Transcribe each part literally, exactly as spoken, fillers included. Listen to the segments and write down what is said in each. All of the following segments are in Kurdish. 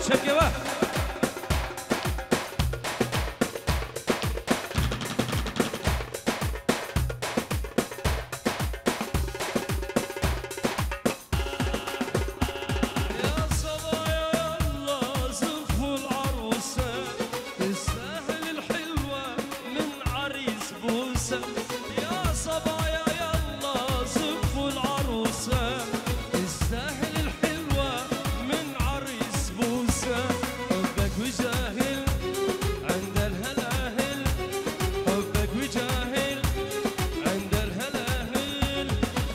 Çekê we. يا صبايا يلا زفوا العروسة، تستاهل الحلوة من عريس بوسة. يا صبايا يلا زفوا العروسة، تستاهل الحلوة من عريس بوسة. حبك وجاهل عند الهلاهل، حبك وجاهل عند الهلاهل.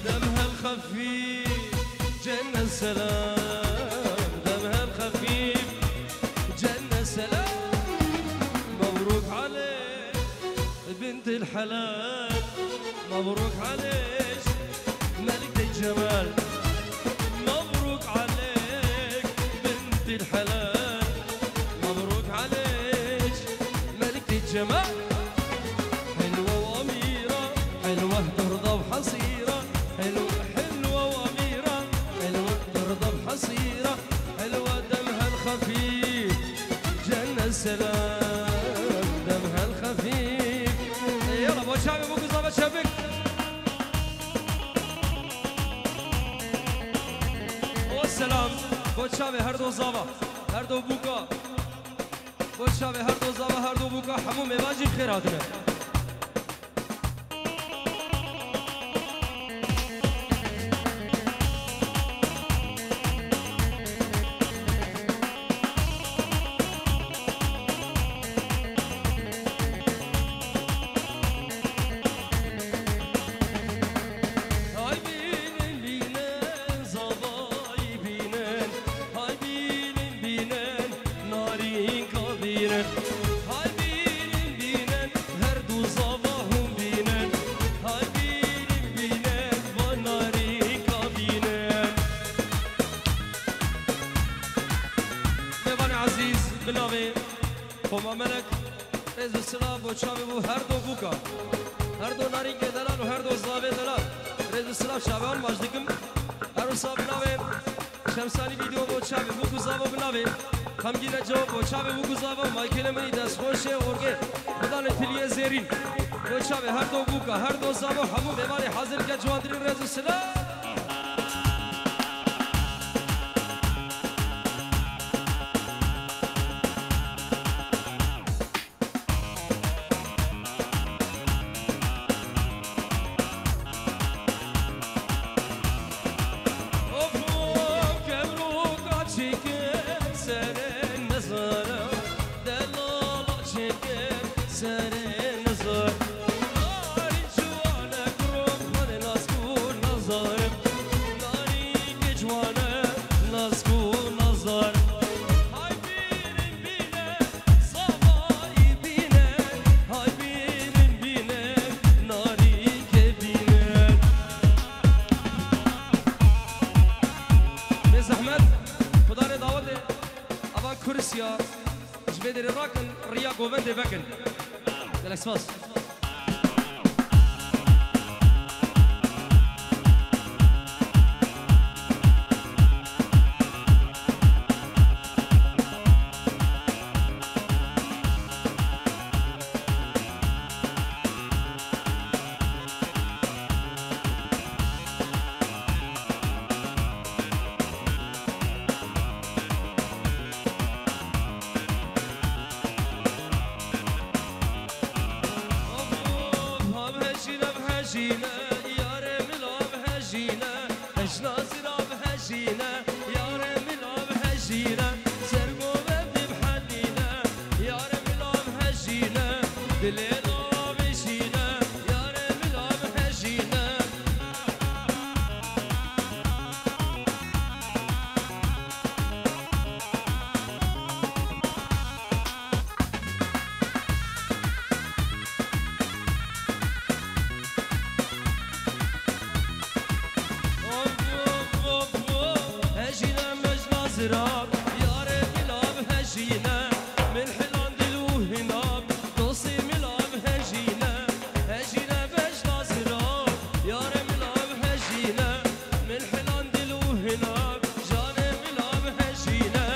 دمها الخفيف جنة سلام، دمها الخفيف جنة سلام. مبروك عليك بنت الحلال، مبروك عليك ملكة الجمال، مبروك عليك بنت الحلال، مبروك عليك ملكة الجمال. حلوة وأميرة، حلوة ترضى وحصيرة، حلوة، حلوة وأميرة، حلوة ترضى وحصيرة، حلوة دمها الخفيف جنة سلام، دمها الخفيف. يلا، بو çavê bûk û zava çepik. O selam, bo çavê her do zava, her do bûka. Bo çavê her do zava, her do bûka, hemû mêvan jî bi xêr hatine. Hay bînin bînin zavayî bînin, hay bînin bînin narînka bînin. Hay bînin bînin her du zava hûn bînin, hay bînin bînin va narînka bînin. Mêvanê ezîz, bi navê Xoma Melek, rêz û silav bo çavê bo her do bûka, her do narîngê delal û her do zavê delal. Rêz û silav çavan maç dikim. Her wisa bi navê Şemsanî Vîdeo bo çavê bûk û zava bi navê Xemgîne Cewab bo çavê bûk û zava Michaelê min î destxweşê orgê. Bidanê tiliyê zêrîn. Bo çavê her do bûka, her do zava hemû mêvanê hazir ke ciwantirî rêz û silav. Hay bînin bîne, zavayî bîne, hay bînin bîne, narînkê bîne. Bê zehmet, xudarê dawetê, ava kursiya ji vê derê rakin, riya govendê vekin. Gelek spas. Hejîne, hejîne, yarê min av hejîne, hej nazir av hejîne, yarê min av hejîne, sergo ve bib helîne, yarê min av hejîne, dilê nav hejîne, yarê min av hejîne. Hejîne mejna zirab, yarê milav hejîne, min hilan dil û hinab, dostê milav hejîne, hejîne mejna zirab, yarê milav hejîne, min hilan dil û hinab, janê milav hejîne.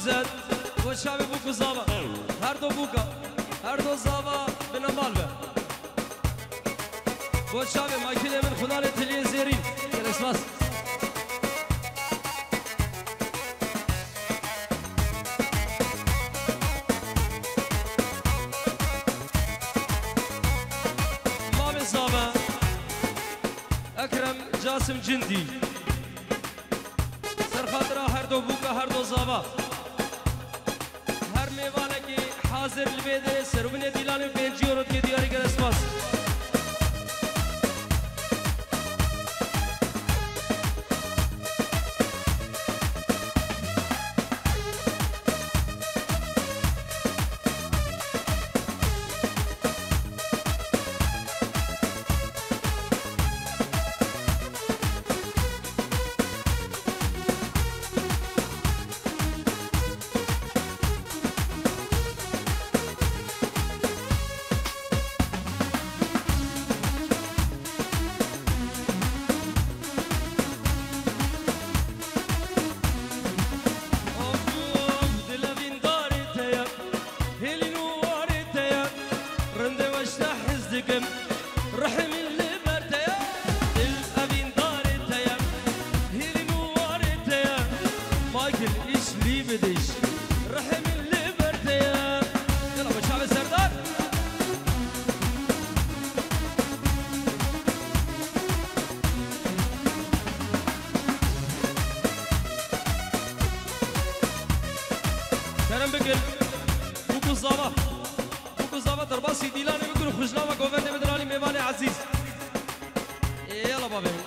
Zed, bo çavê bûk û zava. Her do bûka, her do zava bine mal be. Bo çavê makînê min xunanê tiliyê zêrîn. Gelek spas. Mamê zava. Ekrem Casim Cindî. Ser xatira her do bûka, her do zava. Her mêvanekî hazir li vê derê serûbinê dîlanê pêncî euro dike diyarî, gelek spas. Of, of, dil evîndarê te ye, hêlîn û warê te ye, rindê we ji te hez dikim. Rihê min li ber te ye, dil evîndarê te ye, hêlîn û warê te ye, magil îş lî bidiş. Rihê min li ber te ye. Yala be çavê Serdar. Kerem bikin. Bûk û zava. Bûk û zava derbasî dîlanê bikin û xujlava govendê bidin alî mêvanê ezîz. Ê, yala bavê min.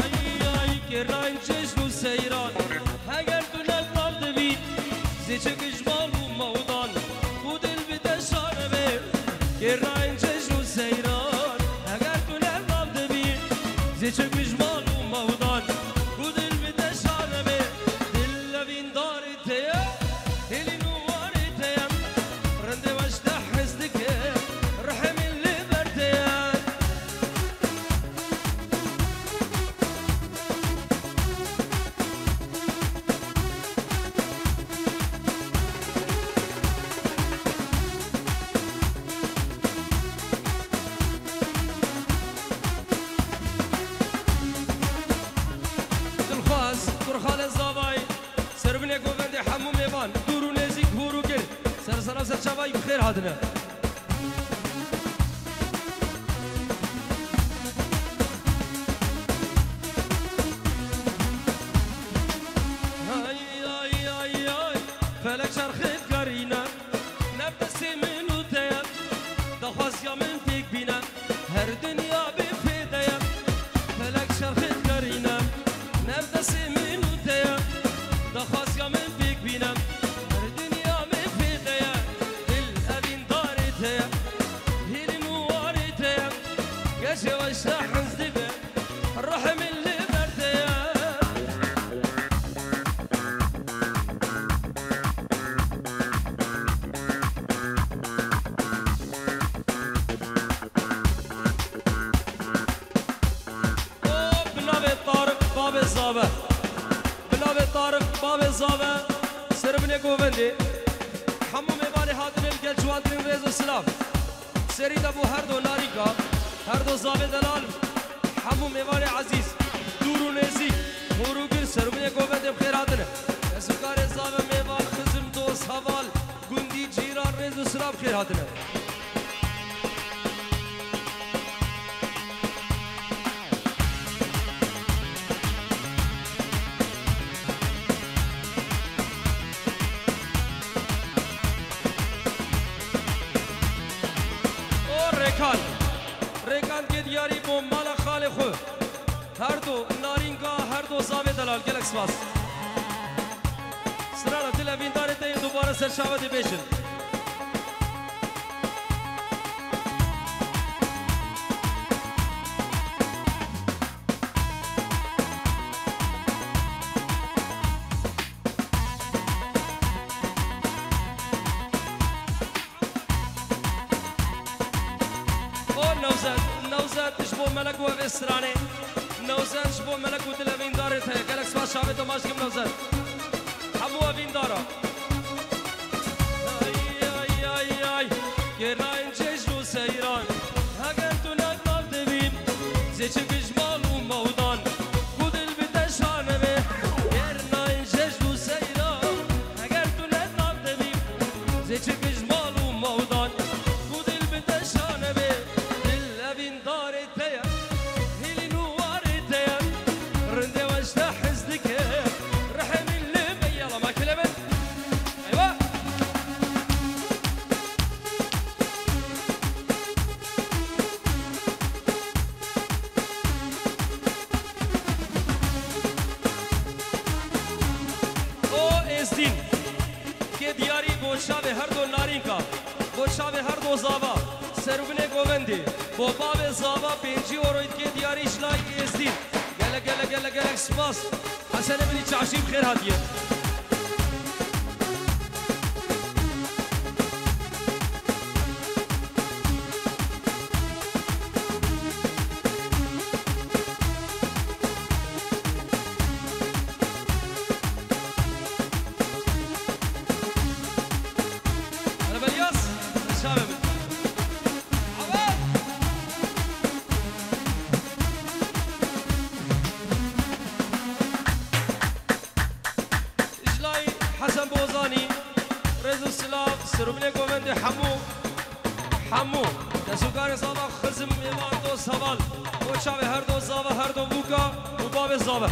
Ay, ay, kêrayên cejn û seyran, heger tu ne li mal dibî, zê çi ji mal û mewdan û dil bi te şane be. Kêrayên cejn û seyran, heger tu ne li mal dibî, zê çi ji mal û mewdan û dil bi te şane be. Dil evîndarê te ye, hêlîn û warê te ye, rindê we ji te hez dike, rihê min li ber te ye. Dilxwaz, kurxalê zavayî, servinê govendê hemû mêvan, dûr û nêzîk, hûr û gir, ser sera ser çavayî bi xêr hatine. Ay, ay, ay, ay, felek çerxê dikarîne, nev destê min û te ye, daxwaziya min pêk bîne, her dinya bê fêde ye. Felek çerxê dikarîne, nev destê min û te ye, daxwaziya min pêk bîne, her dinya bê fêde ye. Dil evîndarê te ye, hêlîn û warê te ye, gecê we ji te hez dibe, ruhê min li ber te ye. O, bi navê Tariq Babê Zave. Bi navê Tariq Babê Zave, servinê govendê. Hemû mêvanê hatine li gel ciwantirîn rêz û silav. Serî de bo her do narîka, her do zavê delal, hemû mêvanê ezîz, dûr û nêzîk, hûr û gir, servinê govendê bi xêr hatine. Kesûkarê zave, mêvan, xizim, dost, heval, gundî, cîran, rêz û silav bi xêr hatine. O Rêkan. Rêkan ke diyarî bo mala xalê xwe. Her do narînka, her do zavê delal. Gelek spas. Sirana dil evîndarê te yê dubare ser çavedê bêjin. Newzet ji bo melek û evê stranê. Newzet ji bo melek û dil evîndarê te. Gelek spas, çavê te maç kim Newzet. Hemû evîndara. Ay, ay, ay, ay. Kêrnayên cejn û seyran. Heger tu ne nav dibîn. Zêçik ji mal û mewdan. Ku dil bi te şane be. Kêrnayên cejn û seyran. Heger tu ne nav dibîn. Zêçik ji mal û mewdan. Ku dil bi te şane be. Dil evîndarê te ye. Hêlîn û warê te ye. Rindê we ji te hez dike. Rihê min li me yala makile min. Eywa! O Êzdîn. Kê diyarî bo çavê her do narînka, bo çavê her do zava, serûbinê govendê, bo bavê zava pêncî oroyî kê diyarî ji layî Êzdîn. Gelek, gelek, gelek, gelek spas. Hesenê min î çaşî bi xêr hatiye. Erebe Elyas, çavê min. Awe! Ji layî Hesen Bozanî, rêz û silav, serûbinê govendê hemû, hemû. Destûkarê zava xizim, mêvan, dost, heval. Bo çavê her do zava, her do bûka û bavê zava.